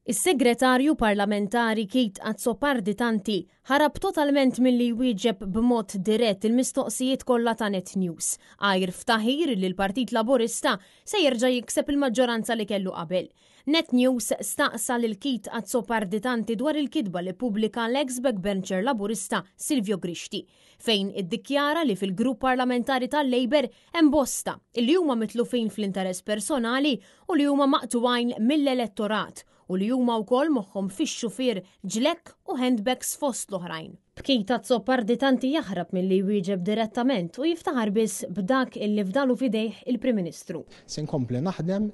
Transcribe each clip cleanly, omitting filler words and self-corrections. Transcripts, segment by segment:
Is-Segretarju Parlamentari Keith Azzopardi Tanti ħarab totalment milli jwieġeb b'mod dirett il-mistoqsijiet kollha ta' Net News, għajr ftaħir li l-Partit Laburista se jerġa' jikseb il-maġġoranza li kellu qabel. Net News staqsa lil Keith Azzopardi Tanti dwar il-kitba li ppubblika l-eks backbencher Laburista Silvio Grixti, fejn iddikjara li fil-grupp parlamentari tal-Labour hemm bosta li huma mitlufin fl-interess personali u li huma maqtugħin mill-elettorat u li huma wkoll moħħhom fix-xufier, ġlekk u handbags fost l-oħrajn. B'Keith Azzopardi Tanti jaħrab milli jwieġeb direttament u jiftaħar biss b'dak illi fdalu f'idejh il-Prim Ministru. Se nkompli naħdem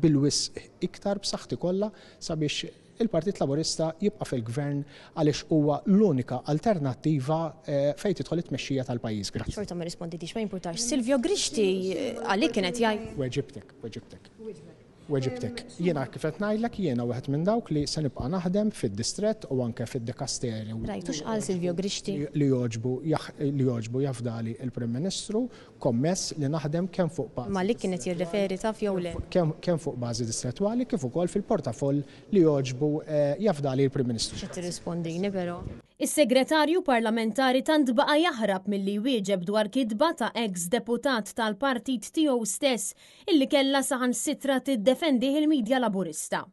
bil-wisq iktar b'saħħti kollha sabiex il-Partit Laburista jibqa' fil-Gvern għaliex huwa l-unika alternattiva fejn tidħol it-tmexxija tal-pajjiż. Grazzi. Xorta ma rrisponditix, ma jimpurtax. Silvio Grixti għalik kien qed jgħid. Weġibtek, weġibtek. Weġibtek. Jiena kif qed ngħidlek jiena wieħed minn dawk li se nibqa' naħdem fid-distrett u anke fid-dikasteri. Rajtu x'qal Silvio Grixti? Li jogħġbu li jogħġbu jafdali l-Prim Ministru Kommess li naħdem kemm fuq bażi. Ma' li kien qed jirreferi taf jew le? Kemm fuq bażi distrettwali kif ukoll fil-portafoll li jogħġbu jafdali l-Prim Ministru. X'qed tirrispondini però? Is-Segretarju Parlamentari tant baqa' jaħrab milli jwieġeb dwar kitba ta' eks deputat tal-partit tiegħu stess illi kellha saħansitra tiddefendih il-media Laburista.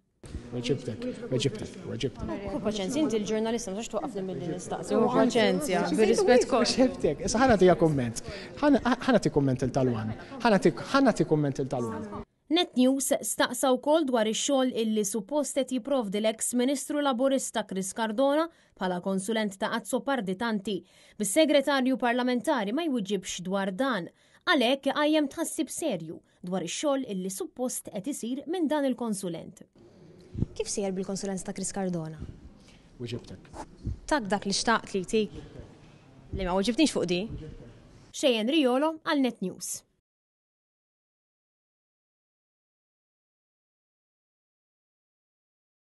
Weġibtek, weġibtek, weġibtek. Hu paċenzja, inti l-ġurnalista ma tistax twaqqafni milli nistaqsi. Hu paċenzja, bir-rispett kollu. Weġibtek, issa ħa nagħtiha kumment. Ħa nagħti kumment il tal-One. Ħa nagħti kumment il tal-One. Net News staqsa wkoll dwar ix-xogħol illi suppost qed jipprovdi l-eks Ministru Laburista Chris Cardona bħala konsulent ta' Azzopardi Tanti, bis-Segretarju Parlamentari ma jwiġibx dwar dan. Għalhekk iqajjem tħassib serju dwar ix-xogħol illi suppost qed isir minn dan il-konsulent. Kif sejjer bil-konsulenza ta' Chris Cardona? Weġibtek. Tak dak li xtaqt li jtik. Le ma weġibtnix fuq di. Cheyenne Riolo għal Net News.